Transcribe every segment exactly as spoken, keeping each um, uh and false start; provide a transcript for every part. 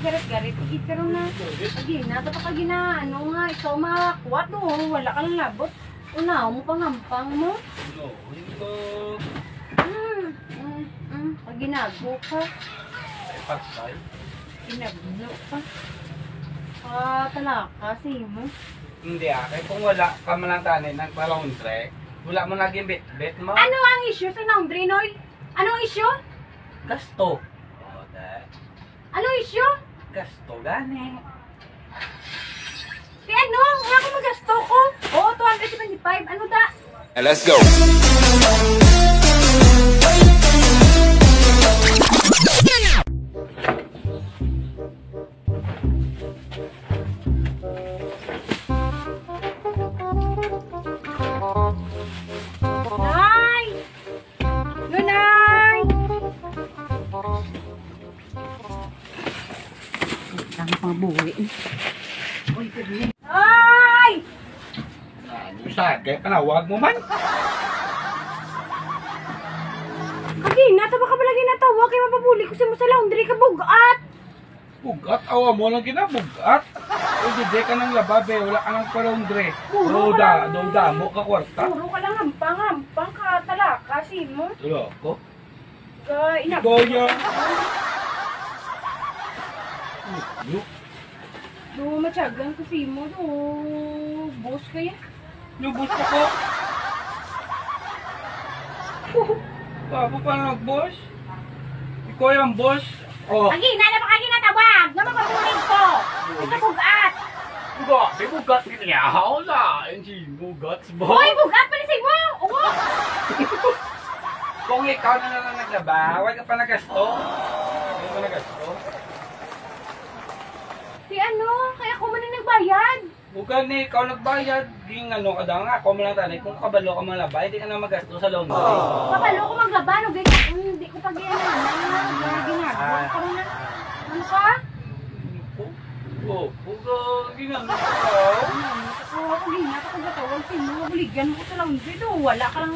Garit-garit, ikit ka ron na. Lagi na, tapos ka gina, ano nga, ikaw makakuha to, wala ka lang labot. Unaw mo, pangampang mo. No, hindi ko. Mm, mm, mm. Pag ginago ka. Ay, patay. Ginagno ka. Ah, talaka, simo. Hindi ah, kay kung wala ka man lang tani nagpa-laundry, wala mo naging bitbit mo. Ano ang issue sa laundry, Noy? Ano ang issue? Gasto. Oh, that. Ano issue? Gasto gani. Kay ano? Nga ako magasto ko? Oh, two hundred seventy-five. Ano da? Let's go. Nay! Lunay! Ang mga buhi. Ay! Ano sa kay panawag mo man? Kagina, tama ka pala ginatawa kay mapabuli ko sa mo sa laundry ka bugat. Bugat? Awa mo lang gina, bugat. Uy, di ka nang laba, be. Wala ka nang pa-laundry. Puro ka Duda, lang. Duda mo ka kwarta. Puro ka lang hampang-hampang ka, talaka, simo. Loko. Ga, ina- Goya. Ano? Do, matyagan ko simo, do. Boss kaya? Lubos ko ko. Babo pa nag-boss. Ikaw yung boss. Oh. Lagi na, na ba kayo natawag? Nga mapabulig ko. Ito bugat. Bugat, may bugat din niya. Ako na. Yung si bugat, boss. Hoy, bugat pala si mo. Oo. Kung ikaw na lang naglaba, wala ka pa nagasto. Wala ka pa nagasto. Si ano? Kaya ako man ang nagbayad. Ug gani, ikaw nagbayad, ging ano ka daw nga, ako mo lang tani, kung kabalo ka manglaba, hindi ka na magasto sa laundry. Kabalo ko maglaba, no, gay, kung hindi ko pag-ianahan, nga ginagawa ko na. Ano ka? Ko, ko, ko, ging ano ka daw? Ako, ako, gina, ako, gatawag sa inyo, buligan mo ko sa laundry, do, wala ka lang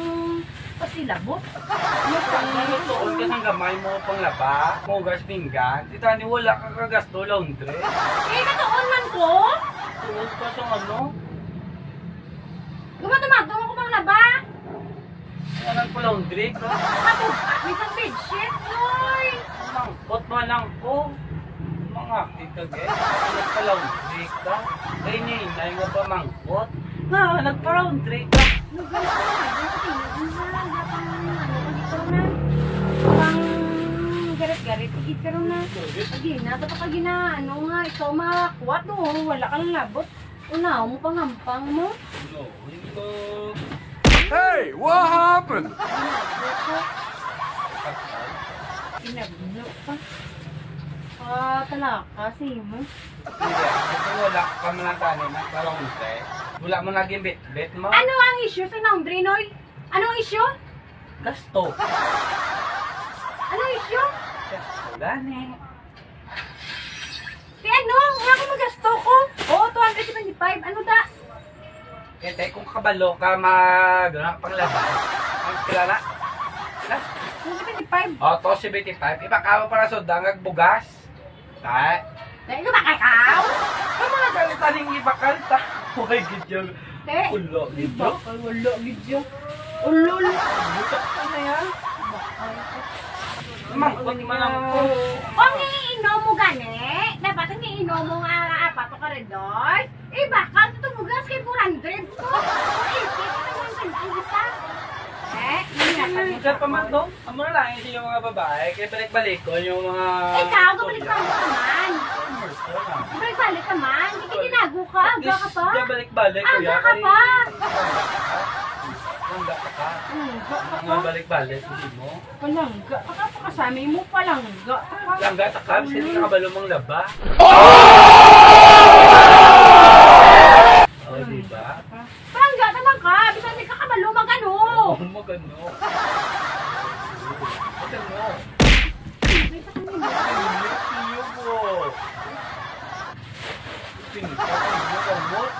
pasilabot. Ang nagtuon ka sang gamay mo panglaba, mo gas pinggan, di tani wala ka kagasto laundry. Eh, katuon man ko? Tuod ka sa ano? Gumatumato ako pang laba. Ay, alam ko, laundry ka. Matupa, may isang bedsheet, Noy. Mangkot man lang ko. Mga kita, guys. Alam ka, laundry ka. Kay ninay nga pamangkot. Nga, nagpa-laundry ka. Nagpa-laundry ka. Pang garit-garit, ikit ka ron na. Lagi na, tapos ka gina, ano nga, ikaw makakuha to, wala kang labot. Unaw mo, pangampang mo. No, hindi ko. Hey, what happened? Pinagno pa. Ah, talaka, simo. Hindi, ah. Kung wala ka man lang tani, nagpa-laundry. Wala mo naging bitbit mo. Ano ang issue sa laundry, Noy? Ano ang issue? Gasto. Ano ang issue? Gasto, gani. Kay ano? Nga ako magasto ko. Oh, two hundred seventy-five. Ano da? Kaya tayo, kung kabalo ka mag, ano, panglaba. Ang kilala? Kilala? Two seventy-five. Oh, two seventy-five. Iba ka mo para sa dangag bugas. Tay? Tay, iba ka ikaw? Ang mga galitan yung iba kanta. Huwag gid yung Te, ulo, gid yung bakal, wala gid yung ulol. Butak ka na yan. Bakal. Mangkot man lang ko. Kung iinom mo gani, dapat ang iinom mo nga apat o karedos, eh, bakal, ito bugas kay four hundred ko. Kung eighty, ito naman ang isa. Eh, hindi na kami. Hindi pa man to. Amo na lang sa inyong mga babae, kaya balik-balik ko yung mga Ikaw, kabalik-balik ka man. Balik-balik ka man. Hindi ka ginago ka, aga ka pa. Kaya balik-balik ko. Aga ka pa. Langga ka pa. Langga ka pa. Mga balik-balik, hindi mo. Palangga ka pa, kasama mo, palangga ka pa. Langga ka pa, kasi hindi ka kabalo mang laba. Oh, di ba? Palangga naman ka, bisan di ka kabalo, magano. Oh, magano. Magano. Iyo mo. Pinta, iyo mo, kamot.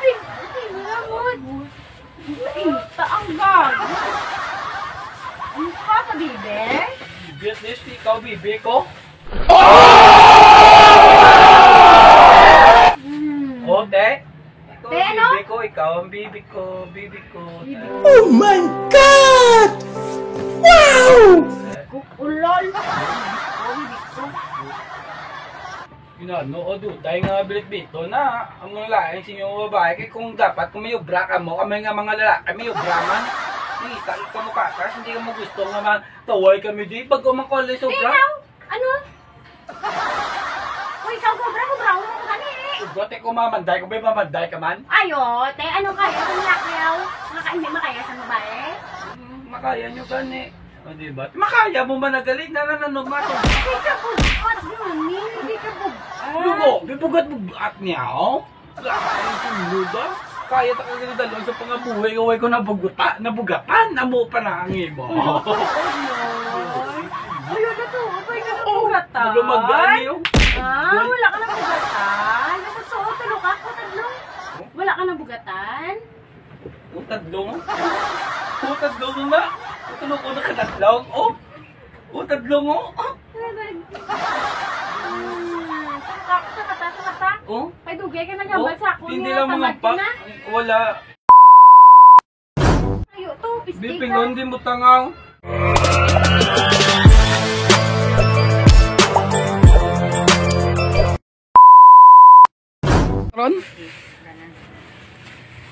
Pin-, pinta, kamot. Pinta ang gago. Ano ka, kabibe? Bibi, at least ikaw, bibi ko. Ang bibi ko, bibi ko. Oh my God! Wow! Ulol! Ina, no, o, dutay nga bilit-bito na ang mga lain sa inyong babae. Kay kung dapat, kung may obra ka mo, kami nga mga lalaki, may obra man. Nakita ka mo patas, hindi ka mo gusto nga man, taway kami di. Bago man ko alis obra. Ikaw? Ano? Kung ikaw, obra, obra mo gani. Ugot, eh, kung mamanday, kung may mamanday ka man. Ayo, te, ano kaya sa lalaki, aw? Nga ka hindi makaya sa babae? Mm, makaya nyo gani. O, di ba? Makaya mo man na galit na nananong mato. Hindi ka bugkot, mami. Hindi ka bugkot. Lugo, may bugat-bugat niya, oh. Wala ka yung sundo ba? Kaya ta ka gani dalon sa pangabuhi nga way ko nabuguta, nabugatan, amo pa na ang imo. Ay, ano to? Ay, ka Oo, nabugatan? Lumagaan niyo. Ah, wala ka nabugatan? Nagsusuot, tulo ka, ko tadlong. Wala ka nabugatan? Utad long. Utad long na. Utad long ko nakadadlaw. Oh. Utad long, oh. Hmm, sa mata, sa mata, sa mata. Oh. Kay dugay ka nagambal Oh, sa ako hindi niya, lang mga tamad ka pa. Na. Wala. Ayo to, Biping, pistika. Hindi mo tangaw. Ron?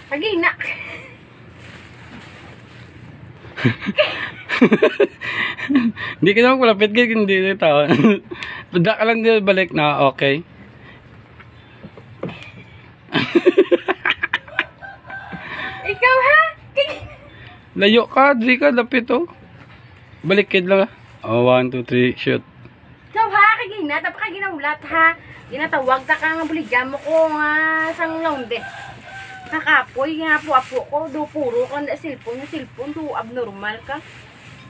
Pagina. Hindi ka naman malapit, kaya hindi na tao. Da ka lang din balik na, okay. Ikaw, ha? Layo ka, di ka, lapit, oh. Balikid lang, ah. Oh, one, two, three, shoot. Ikaw, ha? Kay gina, tapos ka ginahulat, ha? Ginatawag ta ka nga buligyan mo ko nga sang launde. Kakapoy nga apo-apo ko, do puro ka na cellphone, nga cellphone, do abnormal ka.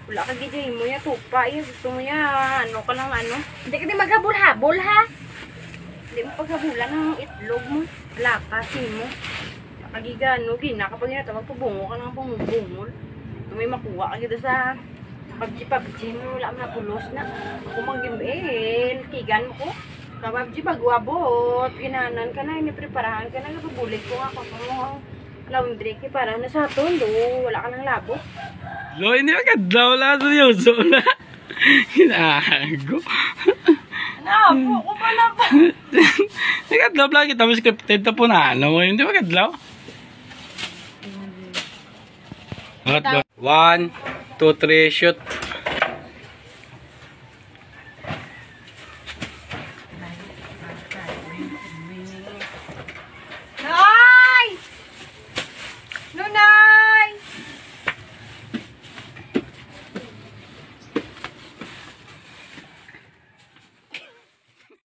Wala ka gid mo ya tupa, ya gusto mo ya, ano ka lang, ano. Hindi ka di maghabol-habol, ha? Hindi mo paghabulan ang itlog mo. Lakas mo. Wala ka gid ano, gina ka pa ginatawag, pabungo ka lang, bungol-bungol. May makuha ka gid sa pabji-pabji mo, wala man pulos na. Ako mang gim-, eh, kigan mo ko. Ka pabji, bago abot, ginanan ka na, inipreparahan ka na, napabulig ko nga, kung ano, laundry, kay para na sa aton, do, wala ka nang labot. Lo, hindi magkadlaw lang, seryoso na. Ginago. Nabo ko pala ba? Hindi magkadlaw lang kita, mas scripted na po na, ano mo, hindi magkadlaw. One, two, three, shoot.